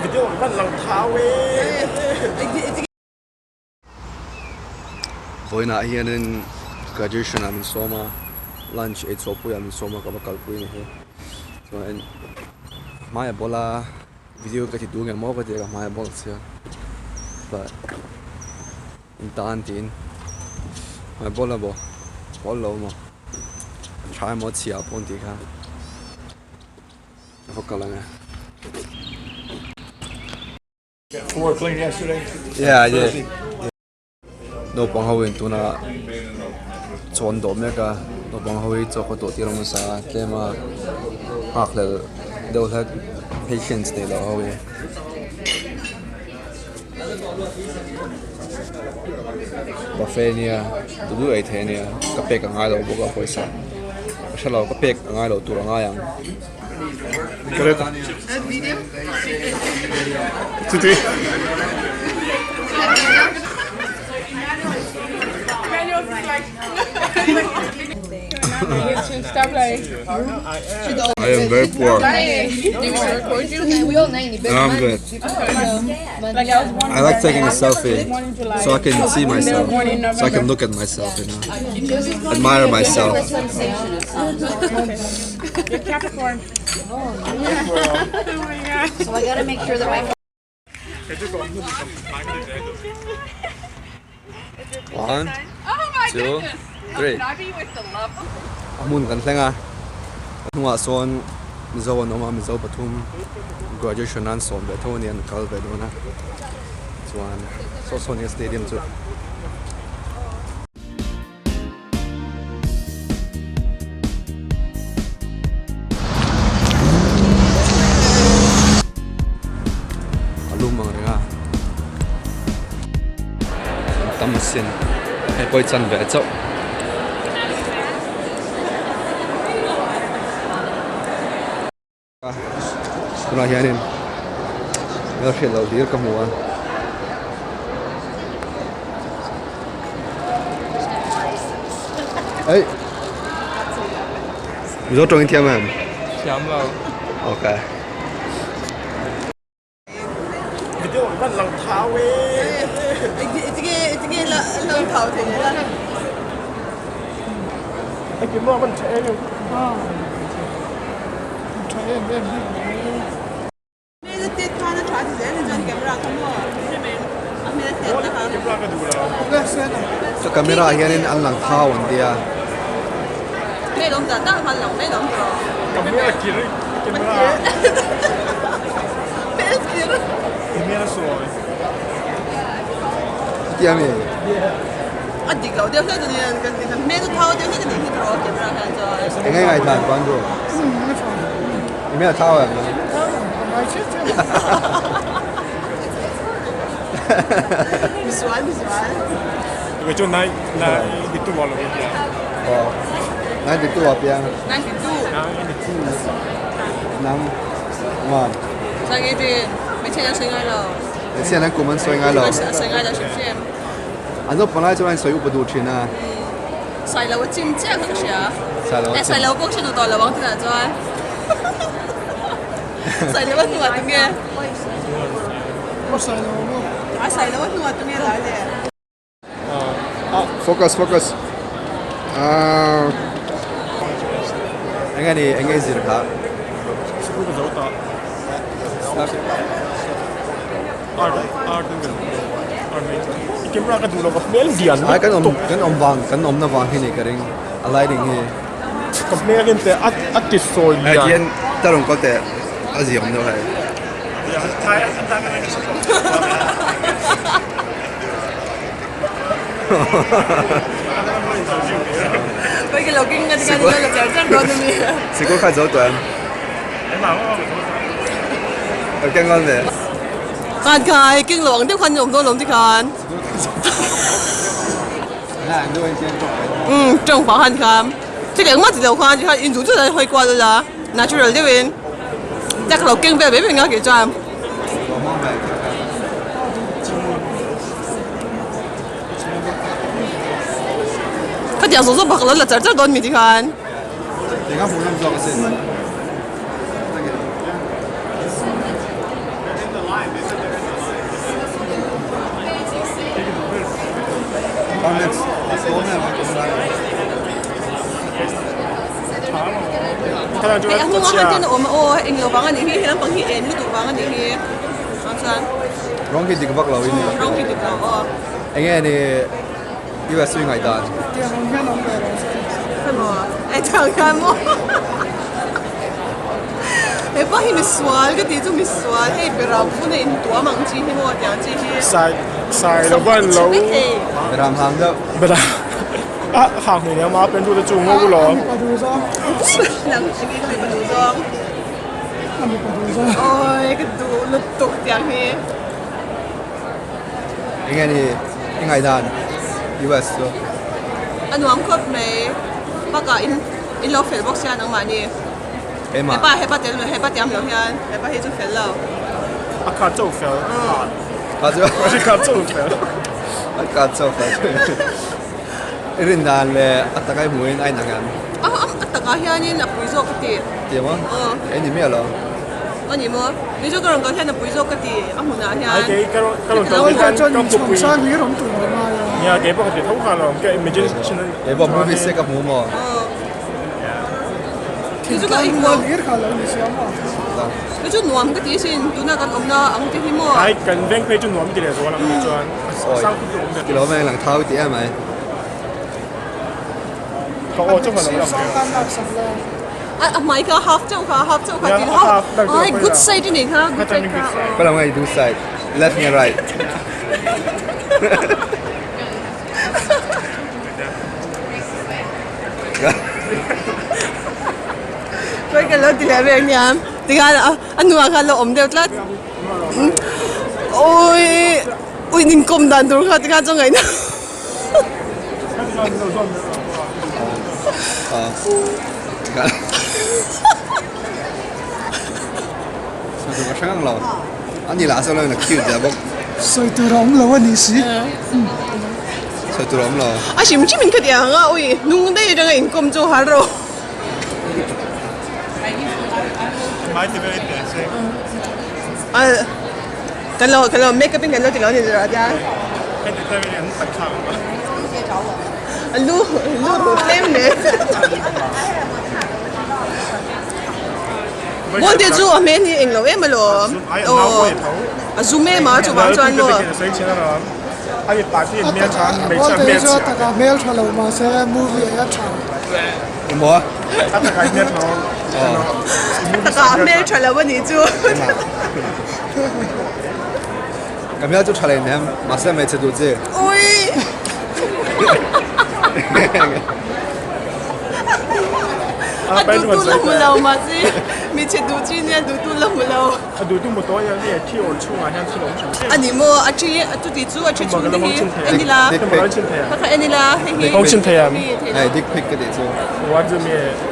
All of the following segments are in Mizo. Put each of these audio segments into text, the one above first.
Video an van lang thau e. Vawiinah hianin graduation ah min sawm a, lunch ei chhuah puiah min sawm a ka va kalpui a ni hi. Chuan hmai a bawl a, video ka ti duh ngei maw ka ti a ka hmai a bawl sia but in tan tiin hmai bawl a maw bawl lo maw tha emaw chhia pawh an tih kha ka va kal ang e. Floor clean yesterday? Yeah, I did. Naupang ho in tuna chawn dawh mek a, naupang ho hi chaw khaw tawh tir hmasa a, tlem a nghakhlel deuh hlek patience nei loh ho hi. Buffet ania duh duh ei thei ania ka pek a ngai lo bawk a pawisa ka hre lo ka pek a ngai lo tur a ngai ang. I am very poor. No, I'm good. I like taking a selfie so I can see myself, so I can look at myself, you know, admire myself. You're Capricorn. Oh my god. So I gotta make sure that my One, Oh my two, goodness. three. Can I be with the love? A hmun kan thleng a, a hnungah sawn Mizo an awm a, Mizo pathum graduation an sawm ve tho a ni, an kal ve dawn a, chuan saw saw nia stadium chu. A lum ang reng a, an tam asin hei pawh hi chan ve chauh. Tunah hianin hmelhriat loh hlir ka hmu a. Ei Mizo tawng in thiam em? Thiam lo. Okay. Video an van lang thau e. Eng tin maw a van tha em em. Tha em em bik mai. Chu camera ah hianin an lang thau an tia. Camera kir camera. Camera sawi. Chutia mi? A dik lo deuh hlek a nia kan hmel thau deuh hlek a nih hi tawh camera hian chuan. Eng nge ngaihdan chuan bro? I hmel a thau em? Misual misual. Kei chu nai ninety two ah lo in piang. Aw 92 ah piang. 92. 92. Nang Nuam. Sang e tin hmeichhia an sawi ngai lo. Hmeichhia an kum an sawi ngai lo. An sawi ngai lo hrim hrim. An naupang lai chuan an sawi upa duh thin a. Sawi lo a chim chiah kha ka hria. Sawi lo a chim. Eh sawi lo pawh ka hre duh tawh lo ang tunah chuan. Sawi lo a hnuah tunge? A sawi lo a hnuah tunge lai le? Focus focus. Ah. Eng nge ni eng nge i zir kha? Sikul ka zo ta. Camera ka duh lova hmel lian Ai kan awm kan awm vang kan awmna vang hi ni ka ring a lighting hi. Ka hmel in teh a ti sawi lian. Hei tihian tarung kal teh a ziam deuh hei. Sikul kha zo tawh em? Ka keng ngal ve. Khan khai keng lo ang deuh khan ni awm dawn lo ti khan. Umm tawng pah khan kha thil engmah ti lo khan tikhan in duh duh hawi kual ula natural deuhin tak lo keng vel mai mai nga kei chuan. Khatiang zawng zawng pakhat lo la char char dawn mi tikhan. Hei a hnungah khan ten a awm a aw eng lo vang a nih hi he lampang hi en lutuk vang a nih hi chuan chuan Rawng hi dik vak lo in rawng hi dik lo aw. Enge ni US hi ngaihdan? Tiang ang hian awm ve rawh se. Emaw e tiang hian maw he pa hi misual ka tih chu misual hei beram hun a intuam ang chi hi maw tiang chi hi. Sai sai lo van lo. Beram hang deuh. Beram a hang hmel nia ma pen tu te chu ngo u lo. A mipa duh zawng. Lang enge ka mipa duh zawng. A mipa duh zawng. Awi ka duh lutuk tiang hi. Enge ni i ngaihdan US chu? A nuam khawp mai. Bakah in in lo fel bawk sia nangmahni. Keimah. Hepa hepa tel hepa tiam lo hian hepa hi chu fel lo. A khat chauh fel. Kha chu. A khat chauh fel. A khat chauh fel. I rin dan leh a taka i hmuhin a inang em? A a takah hianin a pui zawk ka ti. Ti maw? Aw. Ei ni miah lo. A ni maw? Ni chu ka rawn kal hian a pui zawk ka ti a hmunah hian. Ai kei ka rawn ka rawn kal hian Chuan ka in hmu pui. chhawng sang hlir awm tur a ngai a. Nia kei pawh ka ti tho kha lo ka imagination a Kei pawh movie se ka hmu maw? Aw. Ni chu ka Thingtlang in kual hlir kha lo ni sia maw? Ni chu nuam ka ti sin tuna kan awmna ang te hi maw? Ai kan veng phei chu nuam ti leh zual ang ni chuan a sang khawp chu awm ve. Ti lo mai lang thau i ti em ai. Ka aw chauh a lo lang ve. A a hmai kha half chauh kha half chauh kha ti half ai good side a nih kha good side kha aw. Ka lo ngai good side left nge right. Khawi ka lo ti leh vel nia tikhan a hnuah khan lo awm deuh tlat awii ui inkawm dan tur kha tikhan chu ngaihna. Sawi tur a awm lo a ni si. Sawi tur a awm lo. A hrim hrim in ka ti ang a, ui hnung daih atanga inkawm chu har rawh. Kan lo kan lo make up in kan lo ti lo ni zira tia. Lu lu ru tlem ne. Bon te chu a hmel hi englo em alawm. Aw a zum em a chuvang chuan maw. Bon te chu a takah hmel tha lo mahse movie ah hian tha. Emaw? A takah hmel tha lo. A takah hmel tha lo a nih chu. Ka hmel chu tha leh nem, mahse hmeichhe duh chi. Ui! A duhtu la hmu lo mahse hmeichhe duh chi nia duhtu la hmu lo. A duhtu hmu tawh hian hei thi awr chhungah hian thil a awm hrim hrim. A ni maw? A thi a chuti chu a thi chhung te hi en ila. Ka kha en ila hei hi. Hawng chhin thei em? Hei dick pic ka tih chu. What do you mean?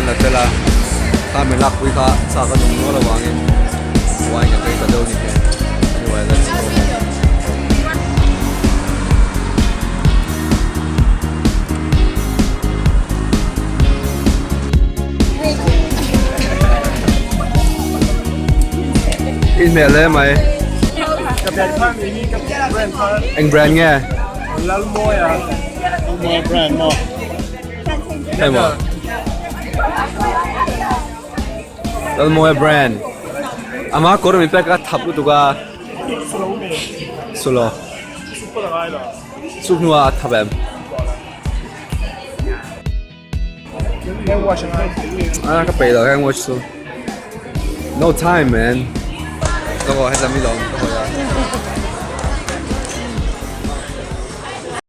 la fel a, kha min lakpui kha chak a nung nual avangin wine kan drink ta deuh a ni hi. Anyway, let's go home. Inhmeh hle mai. Eng brand nge? Lalmawia. Lalmawia brand maw? Hei maw? Lalmawia brand. Ama kawr min pek a thap lutuk a. Sulo. Suk hnuah a thap em? Ah, ka peih lo hand wash chu. No time man. Ka haw helam i lawm ka hawi a.